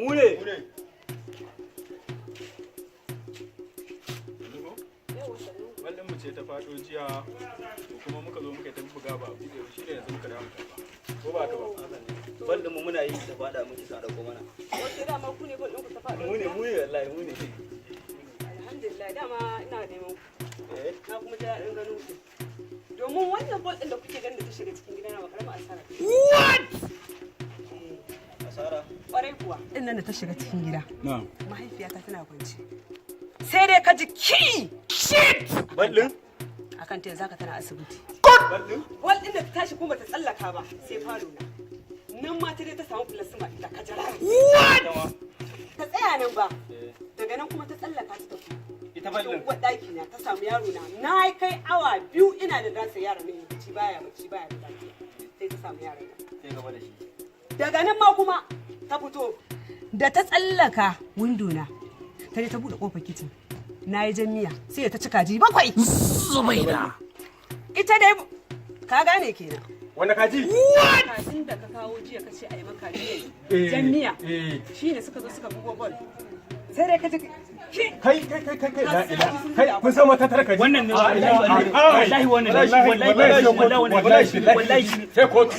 Mu ne. Mu ne. Bal ɗin mu ce ta faɗo jiya, to kuma muka zo muka yi ta buga ba a buɗe ba, shine yanzu muka dawo mu karɓa. Ko ba haka ba? Bal ɗin mu muna yi ta faɗa muke sa ɗauko mana. Wace dama ku ne bal ɗinku ta faɗo? Mu ne, mu ne, wallahi mu ne. Alhamdulillah, dama ina neman ku. Eh. Na kuma ji daɗin ganin ku. Domin wannan bal ɗin da kuke ganin da ta shiga cikin gidana ba karamar asara. Asara. Kwarai kuwa. Ɗin nan da ta shiga cikin gida. Na'am. Mahaifiyata tana kwance. Sai dai ka ji ki shit! Bal ɗin? Akan ta yanzu haka tana asibiti. Bal ɗin? Bal ɗin da ta tashi kuma ta tsallaka ba sai falo na. Nan ma ta dai ta samu plasma da kajara. Ita ma. Ta tsaya nan ba. Eh. Daga nan kuma ta tsallaka ta tafi. Ita bal ɗin. Cikin ɗaki na ta samu yaro na. Na kai awa 2 ina da rasa yaron nan, bacci baya, bacci baya da lafiya. Sai ta samu yaron nan. Sai gaba da shi. Daga nan ma kuma ta fito. Da ta tsallaka windo na, ta je ta buɗe kofar kicin. Na yi jan miya sai ta ci kaji bakwai. Zubaida. Ita dai ka gane kenan. Wanda kaji? Kajin da ka kawo jiya ka ce a yi maka miya jan miya. Shine suka zo suka bugo bol. Sai dai ka ji ki Kai, kai, kai, kai, kai, la ila. Kai, kun san mata tarka ji. Wannan ne, wallahi, wallahi wannan ne, wallahi, wallahi, wallahi, wallahi. Wallahi sai kotu.